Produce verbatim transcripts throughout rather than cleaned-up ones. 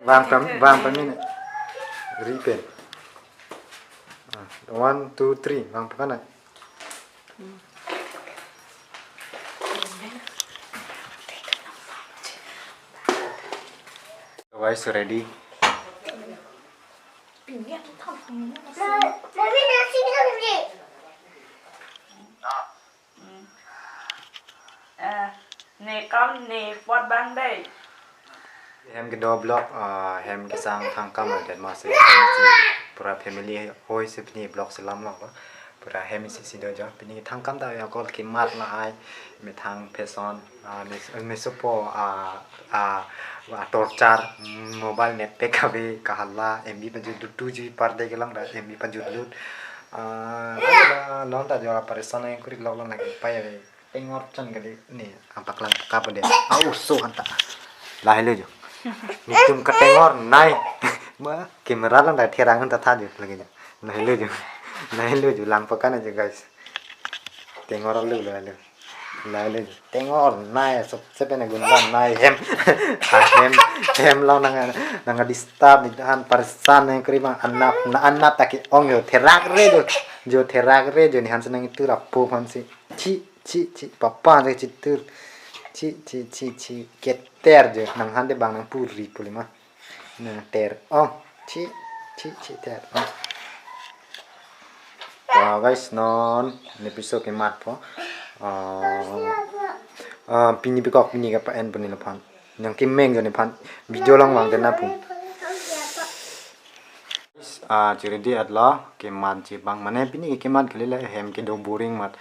Vang pam, vang pam ini. Ripen. Ah, one, two, three. Vang pakan na. Guys, ready? Eh, ne kam ne pot bang dei. Hem kedo vlog, ah, hem kesang thangkam adet masi pura family hoi si pini vlog selam lo. Pura hem isi si do jo. Pini thangkam ta ya kol kemat lahai. Methang phone, ah, mis-, misopo, ah, ah, ah, torchar, mm, mobile net pack ave kahala, M B pajut lut two G per day kelang da, M B pajut lut. Ah, ada da, non ta jora paresan yang kuri lok lok lagi pai ave. Tengor chan kali ni, apaklang kap de. Au so hanta. Lahelo jo. Nitum katengor nai. Ma, camera lang da therang hanta tha jo lagi jo. Lahelo jo. Lahelo jo, lang pakan aja, guys. Tengor alu lo alu. Lahelo jo. Tengor nai, sop sepen gun bang nai hem. Ah, hem, hem lo nang, nang disturb ni han paresan yang kuri bang anap, na anap ta ke-ong jo. Therak re jo. Jo therak re jo ni han senang itu rapo han si. Chi, chi, chi, papa le chitur. Chi, chi, chi, chi, keter jo. Nang han de bang nang puri puli ma. Nang ter. Oh, chi, chi, chi, ter. Oh. Ah, guys, non ne piso kemat po. Ah, ah, pini pekok pini ke pa-en puni laphan. Yang kimeng jo nephan. Video lang vang kena pun. Ah, chiri di atlo, kemat ji bang. Mane pini ke kemat kali le hem kedo boring mat.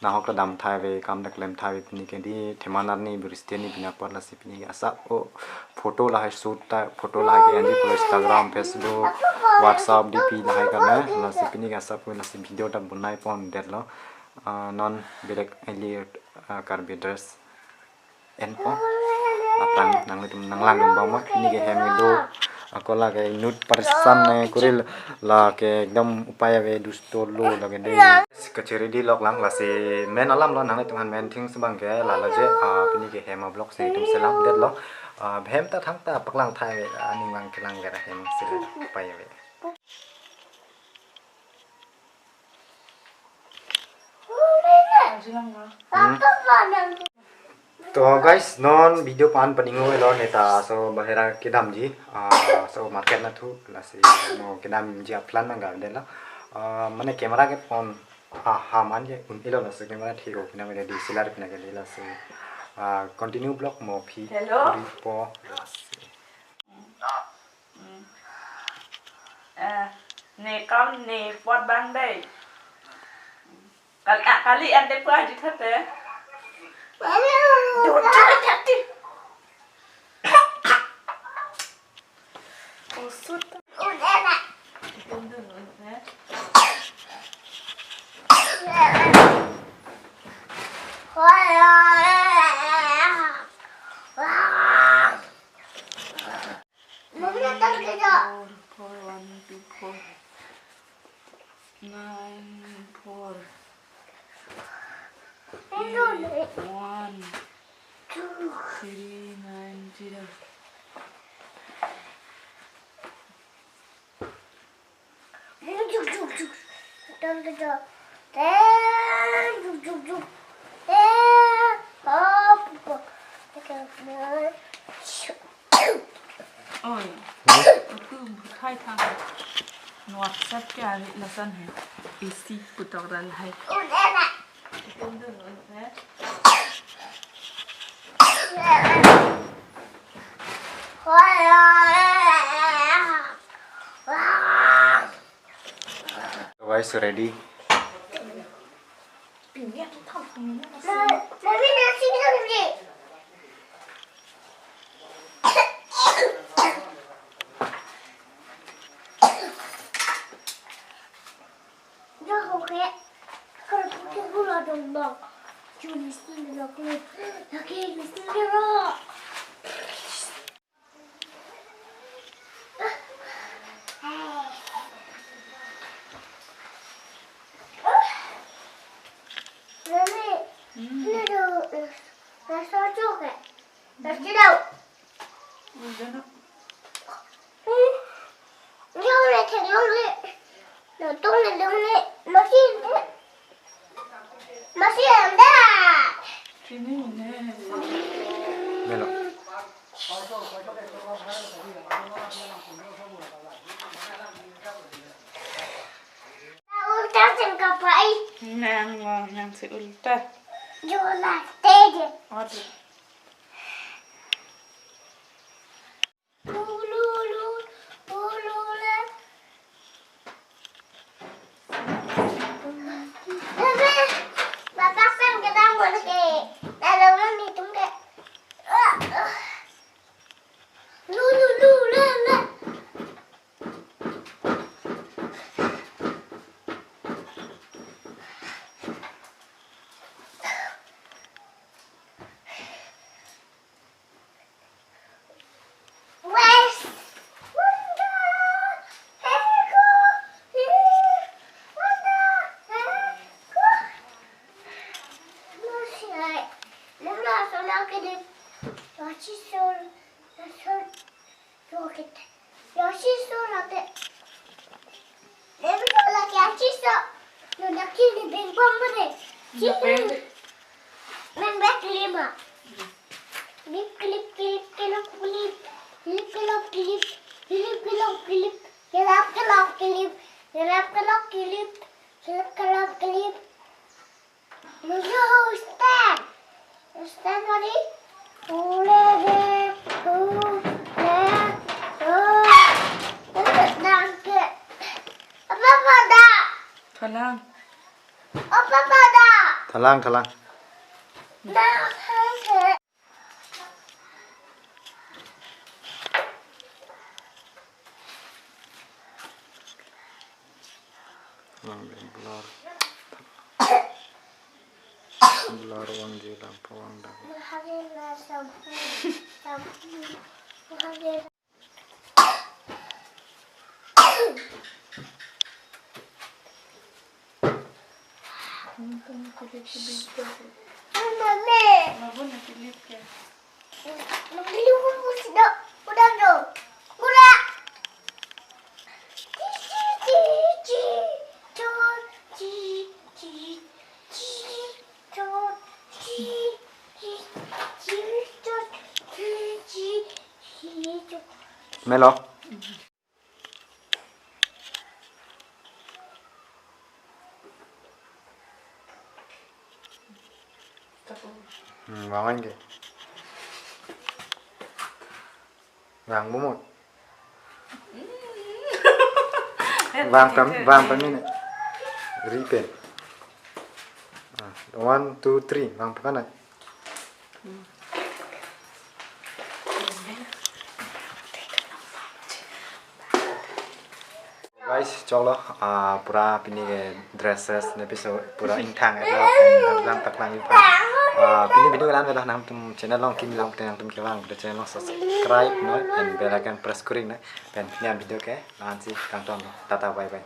Nahok ta dam thai ave, kam ta klem thai ave pini ke di themanar ni bristia ni pina por lasi pini ke asap o photo lahai shoot ta, photo lahai ke-en ji pulo Instagram, Facebook, WhatsApp, D P lahai karna. Lasi pini ke asap o lasi video ta bonai pon detlo. Ah, non belek eli, ah, Karbi dress. En po. Aphrang nanglitum nanglang dun bang mo. Pini ke hem do. Ako la ke inut paresan ne kuril la ke ekdom upai ave dusto lo la ke de. Kachiri di lok lang lasi men alam lo nanglitum han men things bang ke la la je, ah, pini ke hem vlog si itum selam detlo. Ah, hem ta thangta paklang thai ani mang kelang ke hem si upai ave. Hmm. To guys, non video pan paningo elo neta so bahera kedamji, ah, so market nathu lasi no kedamji aplan nang ga dela. Ah, mane camera ke on, ah, ha man je un elo lasi camera thik o pina ke D S L R pina ke lasi. Ah, continue vlog mo phi. Hello. Ri po lasi. Hmm. Eh, ne kam ne pot bang dei. Kal-, ah, kali ante pua ji thate. Dot thate. Usut. Mami, datang ke dak? Four, four, one, two, four. Nine, four. Eight, one, three, nine, zero. Juk, juk, juk. Dak, dak, dak. Eh, juk, juk, juk. Eh, hop, hop. Oi. Hmm? Itu bukai thang. WhatsApp ke ari lasan hai. Isi putok dan hai. Guys, ready? Along ni masi, masi anda. Sini ne. Melo. Ulta sing kapai. Nang, nang si ulta. Jola tege. Aduh. Ululu, ulula. Bebe, bapak sang kedang boleh ke. Dalam ni tum ke. Lu, lu, lu, la, la. Wes. Wanda. Heko. Hi. Wanda. Heko. Masih. Lama sola kedip. Masih sol. Sol. Roket. Yoshi so roket. Baby so lagi aci so. Lo lagi ni bengkong mana? Beng. Beng beng lima. Klip, klip, klip, klop, klip. Klip, klop, klip. Klip, klop, klip. Klap, klop, klip. Klap, klop, klip. Klap, klop, klip. Menuju stand. Stand tadi. Ule de, ule, ule. Nangke. Apa pada? Thalang. Apa pada? Thalang, thalang. Nangke. Lang blur. Blur vangji, langpo vangdam. Melo. Hmm, vang ke. Vang bumut. Vang pam, vang pam ini. Ripen. Ah, one, two, three. Vang pakan ai. Guys, choklo, ah, pura pini ke dress dress ne piso pura ingthang elo, pen lang tak lang iphan. Ah, pini video ke la-an lo, nangtum channel along kimi lang pute nangtum kelang pute channel along subscribe noi, pen bell icon press kori noi, pen pini avideo ke la-ansi kangtonlo. Tata, bye bye.